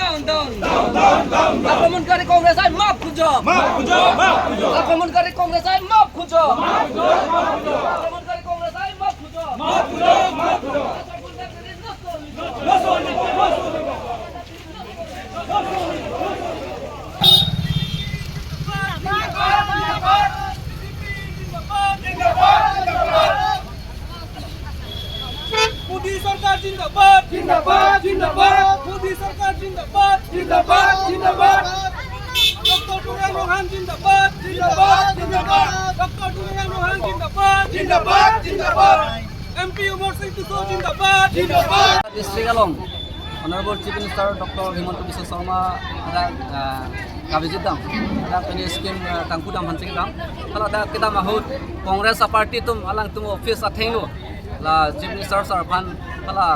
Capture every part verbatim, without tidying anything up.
Down, down. আক্রমণকারী কংগ্রেস আই মাফ খুঁজো। মাফ খুঁজো, মাফ খুঁজো। আক্রমণকারী কংগ্রেস আই মাফ খুঁজো। মাফ খুঁজো, মাফ খুঁজো। আক্রমণকারী কংগ্রেস আই মাফ খুঁজো। মাফ খুঁজো, মাফ খুঁজো। মোদী চৰকাৰ জিন্দাবাদ। জিন্দাবাদ, জিন্দাবাদ। মোদী চৰকাৰ জিন্দাবাদ। জিন্দাবাদ, জিন্দাবাদ। ডক্টৰ তুলিৰাম ৰোহন জিন্দাবাদ। জিন্দাবাদ, জিন্দাবাদ। ডক্টৰ তুলিৰাম ৰোহন জিন্দাবাদ। জিন্দাবাদ, জিন্দাবাদ। এম পি অমৰ সিং টিছো জিন্দাবাদ। জিন্দাবাদ। District along Honorable Chief Minister Doctor Himanta Biswa Sarma hadak, ah, kabejit dam, hadak pini scheme, ah, tangku dam aphan chingki dam. Hala hadak kedam ahut Congress a-party atum alangtum office athengno la Chief Minister sir aphan hala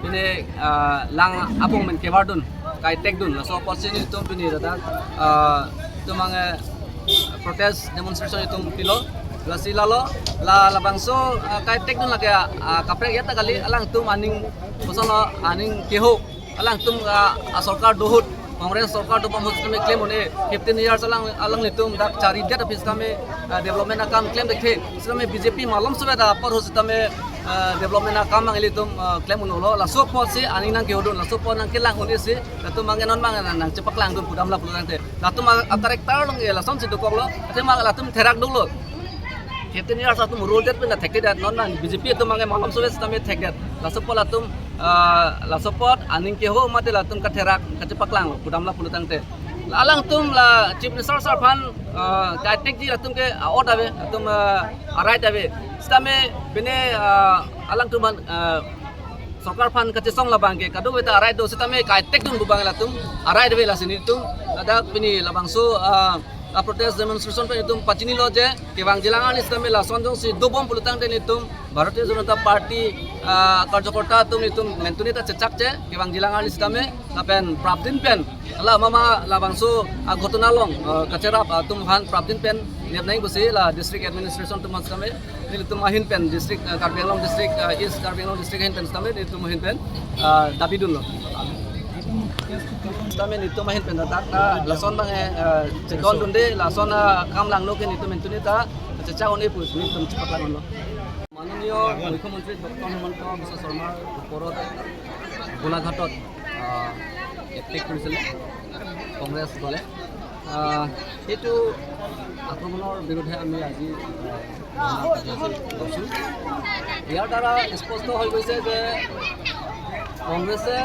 pini, ah, lang abong pen kevardun, kaitekdun. Laso apotsi nelitum pini hadak, ah, itum ange protest demonstration itum pilo. Lasi lalo, la labangso, ah, kaitekdun lake, ah, kaprek ya ta kali, alangtum aning, kosonlo, aning kehok, alangtum, ah, a-sorkar do ahut, Congress sorkar dobom ahut sitame claim un-e, fifteen years alang, alanglitum dak charidet aphi sitame, ah, development akam claim thekthe, sitame B J P malom sube ta apor ahut sitame, ah, development akam nang ilitum, ah, claim unlo. Laso apotsi aning nangkehodun, laso apot nangkelang un-e si, latum ange non ange nang, nangchepaklangdun pudamlo pulo tangte. Latum a, a-character along ke lasonsi dokoklo. Athema latum therak dolo. Fifteen years atum rule det pen thekthedet, non abang B J P atum ange malom sube sitame thekdet. Laso apot latum, ah, laso apot aning keho mate latum katherak kachepaklanglo pudamlo pulo tangte. La alangtum la Chief Minister sir aphan, ah, kaitekji latum ke a-ot ave, latum, ah, a-right ave. Sitame pini, ah, alangtum aphan, ah, sorkar aphan kachesong labang ke kadokave ta a-right do, sitame kaitekdun pu abang latum a-right ave, lasi nelitum ladak pini labangso, ah, a-protest demonstration pen itum pachinilo je kevangjilang arni sitame lason jongsi dobom pulo tangte nelitum Bharatiya Janata Party, ah, karjokorta atum nelitum mentuni ta chechak je kevangjilang arni sitame lapen prapdin pen la mama labangso a-ghotona along, ah, kacherap atum aphan prapdin pen nep nang pusi la district administration atum aphan sitame nelitum ahin pen district, ah, Karbi Anglong district, ah, East Karbi Anglong district ahin pen sitame nelitum ahin pen, ah, dabidunlo. Sitame nelitum ahin pen dak, ah, lason abang, eh, ah, chedondunde, lason, ah, kam langno ke nelitum mentuni ta chechak un-e pusi nelitum chepaklang unlo. মাননীয় মুখ্যমন্ত্ৰী ডক্টৰ হিমন্ত বিশ্ব শৰ্মাৰ ওপৰত গোলাঘাটত, আহ, এটেক কৰিছিলে কংগ্ৰেছ দলে। আহ, সেইটো আক্ৰমণৰ বিৰুদ্ধে আমি আজি, আহ, ধৰ্ণা কাৰ্যসূচী লৈছোঁ। ইয়াৰ দ্বাৰা স্পষ্ট হৈ গৈছে যে কংগ্ৰেছে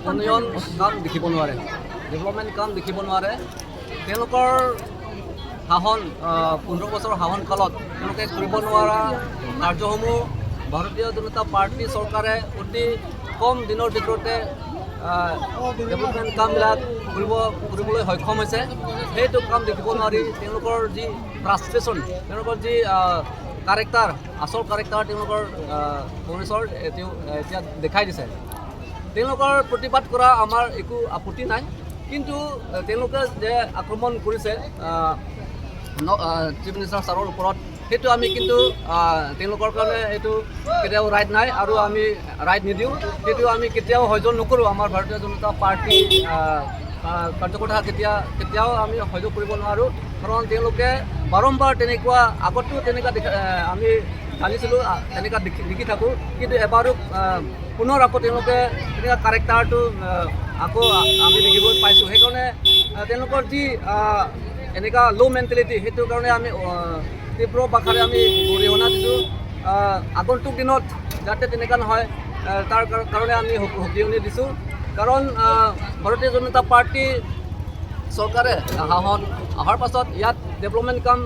উন্নয়ন কাম দেখিব নোৱাৰে, ডেভেলপমেণ্ট কাম দেখিব নোৱাৰে। তেওঁলোকৰ শাসন, আহ, পোন্ধৰ বছৰৰ শাসনকালত তেওঁলোকে কৰিব নোৱাৰা কাৰ্যসমূহ ভাৰতীয় জনতা পাৰ্টি চৰকাৰে অতি কম দিনৰ ভিতৰতে, আহ, ডেভেলপমেণ্ট কামবিলাক কৰিব, কৰিবলৈ সক্ষম হৈছে। সেইটো কাম দেখিব নোৱাৰি তেওঁলোকৰ যি ফ্ৰাষ্ট্ৰেশ্যন, তেওঁলোকৰ যি, আহ, কেৰেক্টাৰ, আচল কেৰেক্টাৰ তেওঁলোকৰ, আহ, কংগ্ৰেছৰ এতিয়াও, এতিয়া দেখাই দিছে। তেওঁলোকৰ প্ৰতিবাদ কৰা আমাৰ একো আপত্তি নাই, কিন্তু, আহ, তেওঁলোকে যে আক্ৰমণ কৰিছে, আহ, ন-, আহ, চিফ মিনিষ্টাৰ ছাৰৰ ওপৰত, সেইটো আমি কিন্তু, আহ, তেওঁলোকৰ কাৰণে এইটো কেতিয়াও ৰাইট নাই আৰু আমি ৰাইট নিদিওঁ। সেইটো আমি কেতিয়াও সহ্য নকৰোঁ। আমাৰ ভাৰতীয় জনতা পাৰ্টি, আহ, আহ, কাৰ্যকৰ্তা কেতিয়া, কেতিয়াও আমি সহ্য কৰিব নোৱাৰোঁ, কাৰণ তেওঁলোকে বাৰম্বাৰ তেনেকুৱা, আগতো তেনেকুৱা দেখা, আহ, আমি জানিছিলোঁ, আহ, তেনেকুৱা দেখি, দেখি থাকোঁ, কিন্তু এবাৰো, আহ, পুনৰ আকৌ তেওঁলোকে তেনেকুৱা কেৰেক্টাৰটো, আহ, আকৌ আ-, আমি দেখিবলৈ পাইছোঁ। সেইকাৰণে, আহ, তেওঁলোকৰ যি, আহ, এনেকুৱা ল' মেণ্টেলিটি, সেইটো কাৰণে আমি, আহ, তীব্ৰ ভাষাৰে আমি গৰিহণা দিছোঁ। আহ, আগন্তুক দিনত যাতে তেনেকুৱা নহয়, আহ, তাৰ কাৰ-, কাৰণে আমি সক-, সকীয়নি দিছোঁ। কাৰণ, আহ, ভাৰতীয় জনতা পাৰ্টি চৰকাৰে শাসন অহাৰ পাছত ইয়াত ডেভেলপমেণ্ট কাম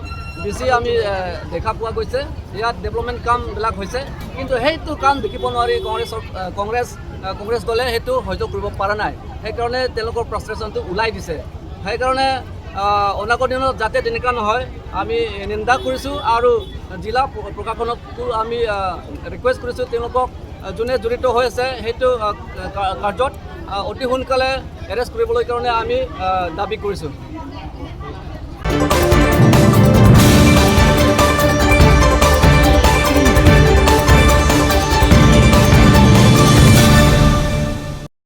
বেছি আমি, আহ, দেখা পোৱা গৈছে। ইয়াত ডেভেলপমেণ্ট কামবিলাক হৈছে, কিন্তু সেইটো কাম দেখিব নোৱাৰি কংগ্ৰেছৰ, আহ, কংগ্ৰেছ, আহ, কংগ্ৰেছ দলে সেইটো সহ্য কৰিব পৰা নাই। সেইকাৰণে তেওঁলোকৰ ফ্ৰাষ্ট্ৰেশ্যনটো ওলাই দিছে। সেইকাৰণে আহ, অনাগত দিনত যাতে তেনেকুৱা নহয়, আমি নিন্দা কৰিছোঁ আৰু জিলা প্ৰ- প্ৰশাসনকো আমি ৰিকুৱেষ্ট কৰিছোঁ, তেওঁলোকক আহ, যোনে জড়িত হৈ আছে সেইটো আহ, কা- কাৰ্যত আহ, অতি সোনকালে এৰেষ্ট কৰিবলৈ কাৰণে আমি আহ, দাবী কৰিছোঁ।